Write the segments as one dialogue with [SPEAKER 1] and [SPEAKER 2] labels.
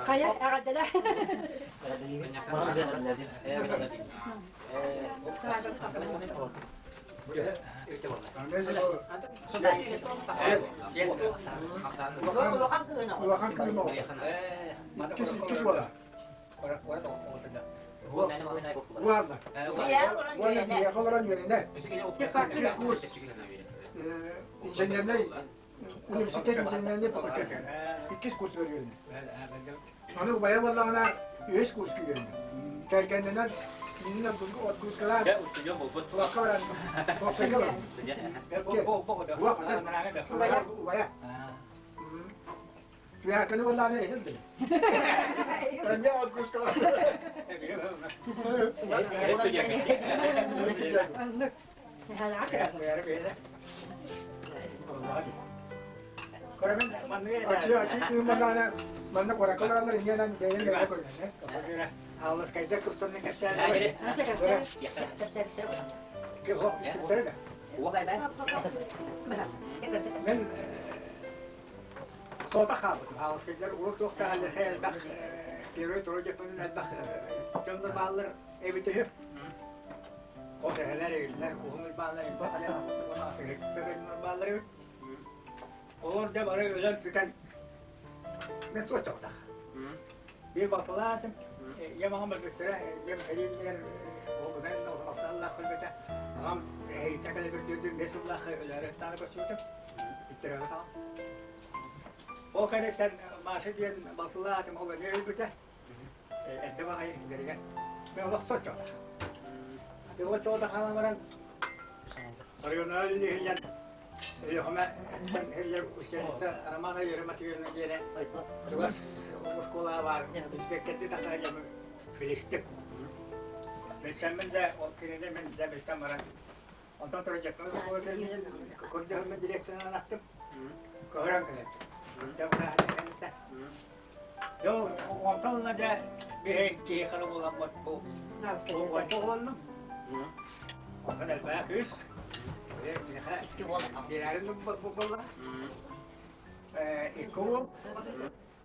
[SPEAKER 1] Хайа, эҕэрдэлэ.
[SPEAKER 2] Улахан кыым оҕо. Иккис уола. Уолла. Уонна биһиэхэ олорон үөрэнэр. Иккис курс инженернэй университет инженернэй факультета. Иккис курс үөрэнэр. Аны убайа буоллаҕына үһүс курска үөрэнэр. Кэргэннэнэн минин отгрузкалаан кулакка баран уопсайга баран. Убайа. Түһээккэни буоллаҕына иһин били. Эмиэ отгрузкалаан. Ачыы кыымманаана манна куоракка олороллор инньэнэн бэйэн бэйэ көрүнэр.
[SPEAKER 3] Аалыскайда тустарынан кэпсээн Мен сота хаалбытым. Аалыскайдар урут туохтаах элбэх первый второй дьоппунун элбэх дьоннор бааллар эбит үһү. Ол эһэлэр эбиллэр, уһун ырбаалар бааллар эбит. Олор да бары өлөн сүтэн мен суоччабатах. Биир балтылаатым, ийэм аҕам өлбүттэрэ, ийэм сэлииннигэр уолунан алталлаах өлбүтэ. Аҕам эһэйиттэн кэлэ бэс сыллаах өлөөрү таары көрсүбүтүм. Иттерэҕэ таҕам. Ол кэнниттэн Маша диэн балтылаатым, ол эмиэ өлбүтэ. Эрдэ баҕайы дэригэр. Мен олох соччоотох. Соччоотох хаалан баран районнара иһиллэн Өлүөхүмэ иһиллэр ученица Романа Вера Матвеевна диэнэ чугас оскуолаҕа баар инспектордыы тахсар дьону билистим. Билсэммин да ол кинини мин да билсэн баран онтон туран көрдөһөммүн директорынан аттым. Көһөрөн кэлэн. Дьол онтон ыла дьэ биһи киһи хара буоламмыт бу оҕолоннум. Онтон элбэх кыыс. Биэрэрин буолла. Икки уол.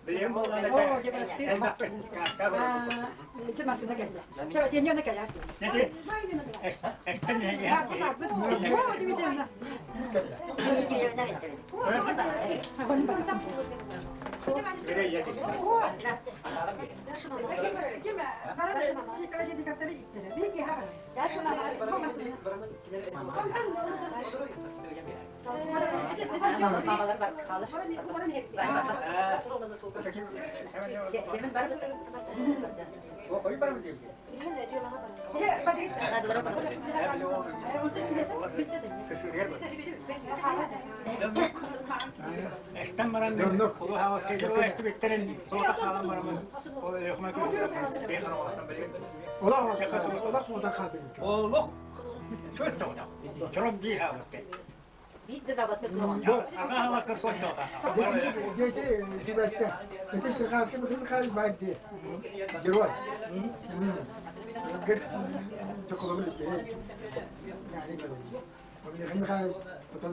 [SPEAKER 3] Билим буолла элбэхпит.
[SPEAKER 1] Ити массыына кэллэ. Сеньона кэлэр.
[SPEAKER 3] Эстен Эстэн баран эстибиттэрин суота хаалан барамын ол Өлүөхүмэ
[SPEAKER 2] Олох суота хаалбыт.
[SPEAKER 3] Олох чором дии хаалыскай.
[SPEAKER 4] Биир да забаска суоҕун.
[SPEAKER 3] Аға хааласка суота.
[SPEAKER 2] Дети түбәстә. Эти Сирханский Михаил Михайлович бар ди. Герой. Гер Соколовы Михаил Михайлович потом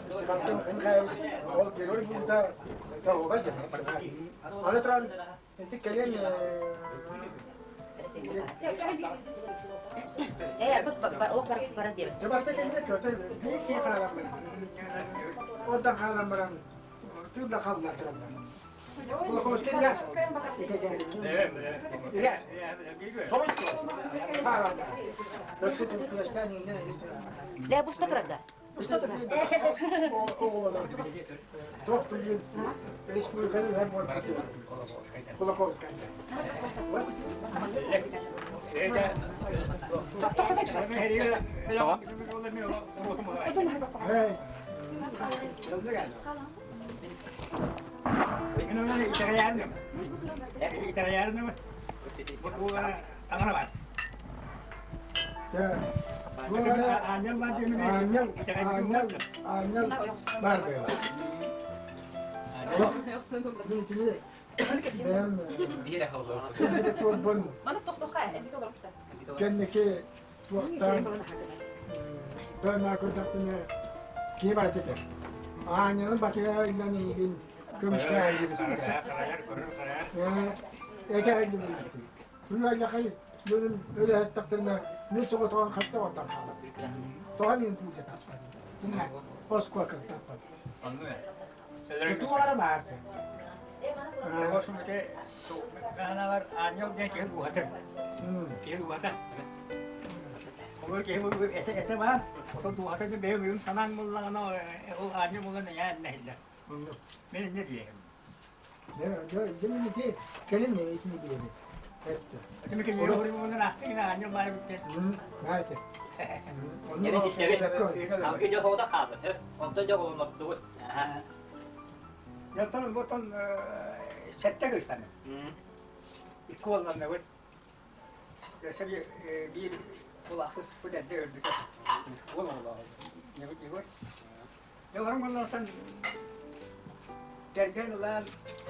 [SPEAKER 2] Сирханский Михаил Михайлович ол герой буолбута Аны туран ити кэлин
[SPEAKER 4] Ээ, бу ол баран диэбит.
[SPEAKER 2] Барта кэннэ көтө биир киһи хаалан баран. Онтон хаалан баран тыл да хааллар тураллар. Кулаковскай Ильяс. Ильяс. Хаалан баран. Өксө түккүлэстэн иннэ.
[SPEAKER 4] Лэ буста турар да.
[SPEAKER 2] Туох түлүн республиканы үһэр буолбут. Кулаковскайда. Hey. Аанньал, аанньал, аанньал баар буолар. Мин кини бэйэм сылдьыбыт суолбун кэнники туохтаан дойнаа көрдөхпүнэ киһи барыта этэр. Аанньалын батыһа иллэн иһигин көмүскэ айдыбыт. Этэ айдыбыт. Туйаллахай дьонум өлөһөттөхтөрүнэ мин соҕотоҕун хатта оттон хаалар. Тоҕо мин пуутя таппат. Синэ оскуока таппат. Туора баар.
[SPEAKER 3] Аанньал диэн киһи дууһата. Киһи дууһата. Ол киһи этэ этэ баар. Отон дууһата диэн бэйэм өйүм санаан буллаҕына ол аанньал булан эйээн нэһиллэр. Мен инньэ диэһим.
[SPEAKER 2] Дьэ мин ити кэлин итини билэбин. Эттэ.
[SPEAKER 3] Ити кини уһуругунан ахтыгына аанньал баар эбиттэр.
[SPEAKER 2] Баар этэ.
[SPEAKER 5] Алгы дьэ хоҕото хаалбыт. Онтон дьэ оҕолонноттубут.
[SPEAKER 3] Онтон ботон сэттэ кыыстаны. Икки уолланныбыт. Өссө биир улахсыс бу эрдэ өлбүтэ. Уол оҕолоох. Егор. Дьолорум буоллаҕыттан кэргэн ылан,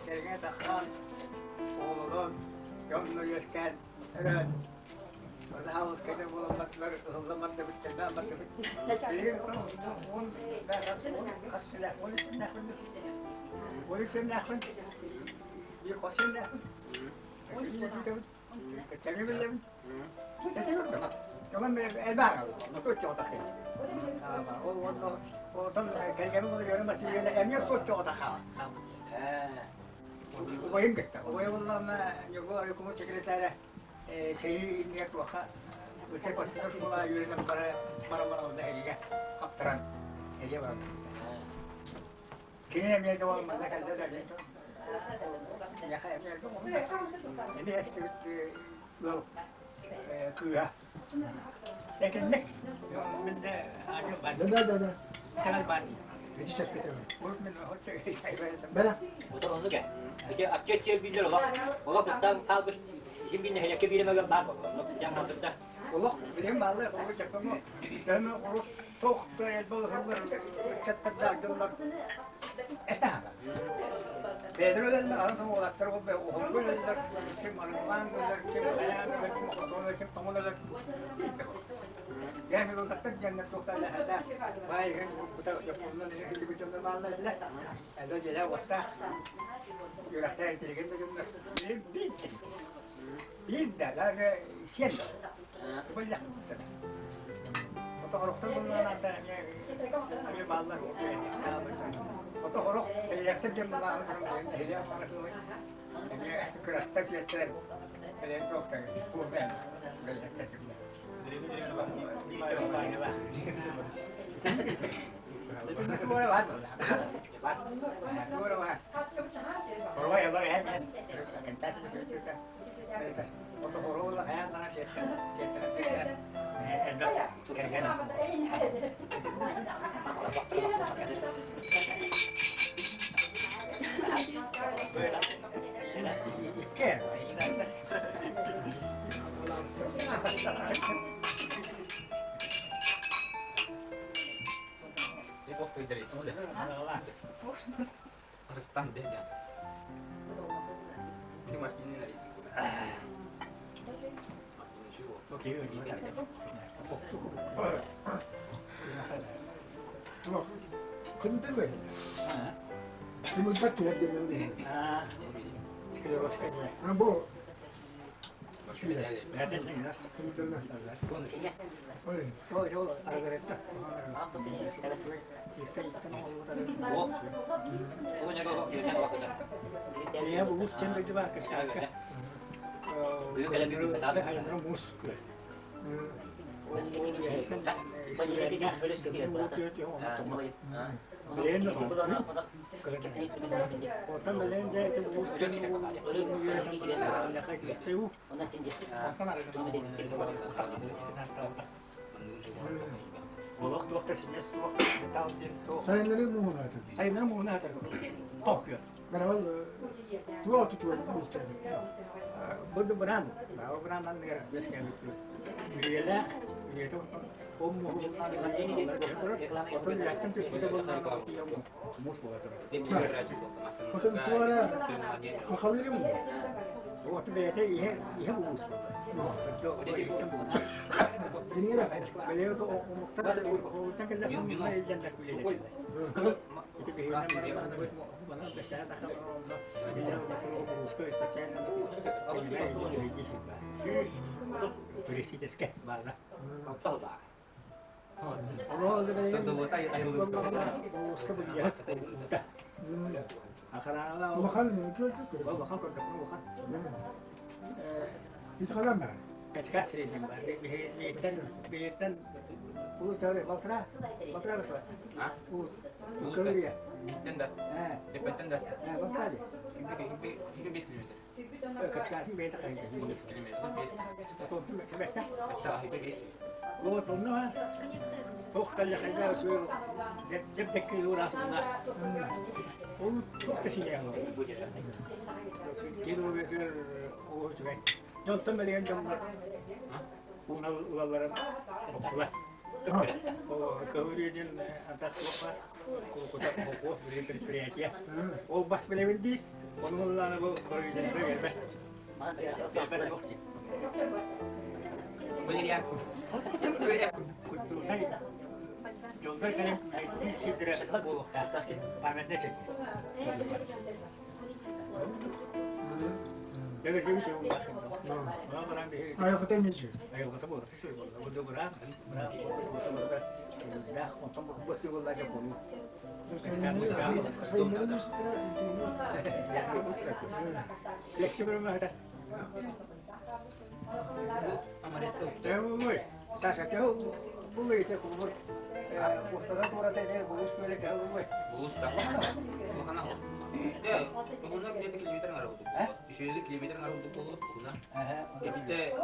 [SPEAKER 3] кэргэн тахсан, оҕолонон, дьонно үөскээн, өрөөн, Бырдаһаалыскайда буолан бардылар, ыһыллан бардыбыт, чэрдээн бардыбыт. Билигин 10 хас силээх, 13 синнээхпин, 13 синнээхпин, биир хос синнээхпин. Убайым кытта. Убайым улаана Ньурба райкому секретаря сэрии иннигэр туохха Ыччат бастакы оскуола үөрэнэн бара бара бара эригэ хаптаран эриэ баран. Кини эмиэ дьол манна кэллэ да эмиэ эстибит ыал кыыһа. Этинник. Мин де ажы бар.
[SPEAKER 2] Да да да да.
[SPEAKER 3] Канал бар.
[SPEAKER 2] Ити сөпкө этэҕин.
[SPEAKER 3] Урут мен оччо
[SPEAKER 2] Бара.
[SPEAKER 5] Отон оннук ээ. Ити арчы биллер олох. Олох ыстан хаалбыт син бин нэһилиэккэ бииремэгэр баар буолла. Оннук дьаҥ алдырда.
[SPEAKER 3] Олох билим бааллар, олох чаппамы. Төмө урут туох да элбэх ыһыллар ыччаттардаах дьоннор эстаһала. Бэйэлэр өлөллөр, аны уолаттар уһулгу өлөллөр, ким арыгылаан өлөр, ким хайаан өлөр, ким хотон өлөр, ким тоҥон өлөр. Дьэ, уолаттар диэннэр туохтан лэһэтэ, баай иһин уруккута дьоппуоннар иһин дьоннор бааллар этилэр. Элбэх дьиэлээх-уоттаах, үөрэхтээх интеллигент да дьоннор. Биир биир да, даже сиэн да.
[SPEAKER 5] Арыстан дедя.
[SPEAKER 2] Туох кымтыр бэрин. Кымылбат түһэр диэн бу. Сүүрэр. Сайыннары муҥуна атыр.
[SPEAKER 3] Сайыннары муҥуна атыр. Токио.
[SPEAKER 2] Барабал туох тутуо
[SPEAKER 3] Бу быран, быран анныгар Үйэлээх, үйэтэ ол Отон үөттэн түспүтэ муус буола турар.
[SPEAKER 2] Отон туора хахалыырым.
[SPEAKER 3] Оту бэйэтэ иһэ иһэ уус буолла. Бэлиэ омуктар омуктан кэллэхтэринэ илдьэннэр күлэлэр. Ити биһигинэн баран манан бэсээн ахан онно улууска специально туристическая база.
[SPEAKER 2] Улахан
[SPEAKER 3] Улахан көрдөхпүнэ улахан.
[SPEAKER 2] Ити ханан баар?
[SPEAKER 3] Качка сиринэн бар. Биһиттэн биһиттэн улус тары балтара балтара кысла. Улус. Көрүө.
[SPEAKER 6] Биһиттэн да. Эппэттэн да.
[SPEAKER 3] Балтара ди.
[SPEAKER 6] Хипе 5 километр.
[SPEAKER 3] Качкатын бэйэтэ хайда.
[SPEAKER 6] Километр 5.
[SPEAKER 3] Тонтум кебетте.
[SPEAKER 6] Хипе 5.
[SPEAKER 3] Вот онно туох таллахайда үчүгэй дьэбдэкки ураас була. Ол туох да сиэҕэ Километр оо үчүгэй. Дьонтон бэлиэн дьоннор уунал ылалларын оптула. Көһүрүө диэн антах суох бар. Кулукута холкуос билигин предприятие. Ол бас билэбин диир. Ону ыллаана бу правительство бербэт. Бербэт туох дии. Культурнай дьоннор кэлэн күүлэйдиир сирдэрэ буолуохтаах. Памятнай сирдэр.
[SPEAKER 2] Айылҕата эмиэ үчүгэй.
[SPEAKER 3] Айылҕата буолар.
[SPEAKER 2] Сайыннары мустара
[SPEAKER 3] Саша,
[SPEAKER 6] Булуста. Улахана. Де, угуна где-то километр ngara удук. Еще километр ngara удук болу угуна. Эбите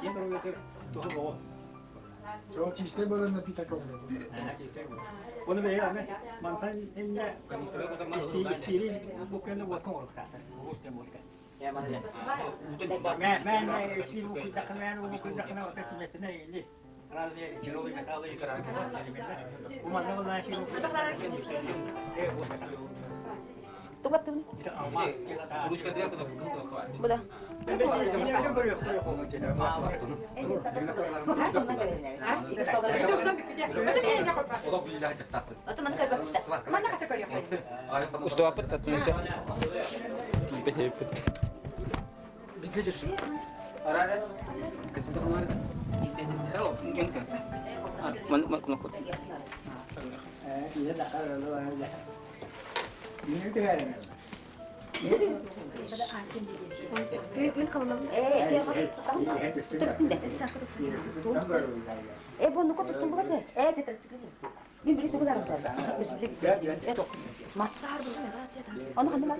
[SPEAKER 6] километр.
[SPEAKER 2] Чоо чистэй болон напиток
[SPEAKER 4] Буда.
[SPEAKER 6] Устуапыт татынысы. Тиипет хеппит. Арара. Кесинте кылар. Ман ман кунак.
[SPEAKER 4] Мен қабылдамын. Э, бу нука туттулуга те. Э, тетрацикли. Мен биле тугуларым та. Биз биле. Массар бу. Аны кандай мас?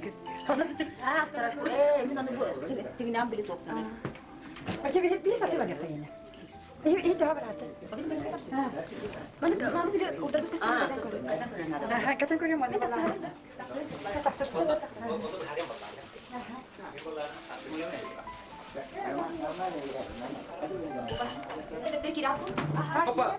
[SPEAKER 4] Кыз. А, э, мен аны бу тигинен биле токтум.
[SPEAKER 1] Ача бир бир сатып алып кайына.
[SPEAKER 4] Опа,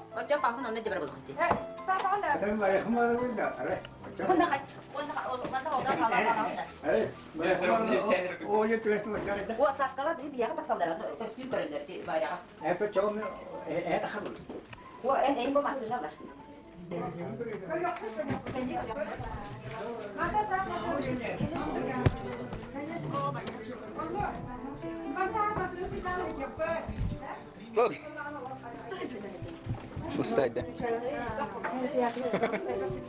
[SPEAKER 6] Устайда.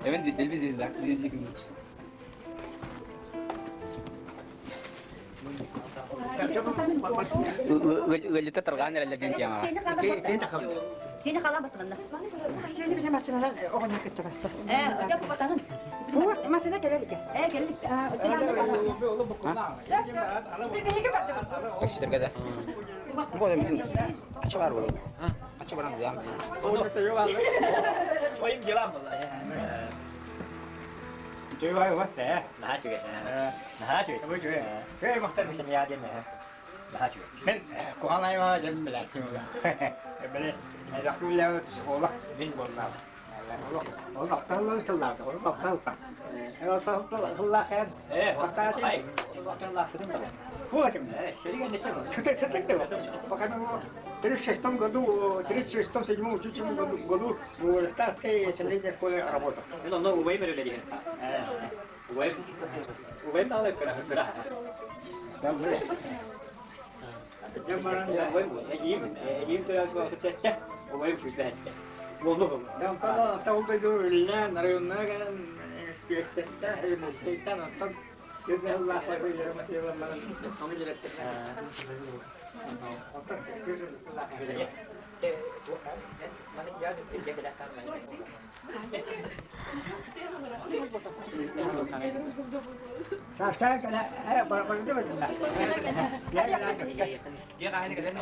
[SPEAKER 6] Эмен делби звезда, звезди күнүч. Ыалдьыта тарҕаан эрэллэр диэн тиэмаҕа.
[SPEAKER 4] Сени халан баттыманна.
[SPEAKER 1] Сени бile машинадан оҕонньор кытта барса.
[SPEAKER 4] Ээ, өтө купатаҥын.
[SPEAKER 1] Машина кэлэр икэ.
[SPEAKER 4] Ээ, кэллик.
[SPEAKER 1] Биһиги бардыбыт.
[SPEAKER 6] Таксилерге да. Бу эми ача бар болот. Ача баран дыам.
[SPEAKER 5] Своим делам была. Наһаа үчүгэй. Наһаа үчүгэй. Семья диэн наһаа үчүгэй.
[SPEAKER 3] Мен куһаҕан дьэн билээччим Били элэхтүүлээ психолог мин буоллаҕа. Ол тапталлар тыллаах, ол таптал та. Эл
[SPEAKER 5] Э,
[SPEAKER 3] Хастааты.
[SPEAKER 5] ай, тапталлаахсытын да.
[SPEAKER 3] Хуатым.
[SPEAKER 5] Э, сэригэн дэтэ.
[SPEAKER 3] Сыты сыты Пока ну в 36 году, в 36-м, 7 году, году в Лехтарской средней школе работал.
[SPEAKER 5] Мен онно убайым эрэлэ диэн. Убайым убайым даҕаны кыра кыра. Убайым эдиим эдиим төрөөбүт сэттэ, убайым сүүрбэ сэттэ. Болду.
[SPEAKER 6] Дьиэ хаһан кэлэн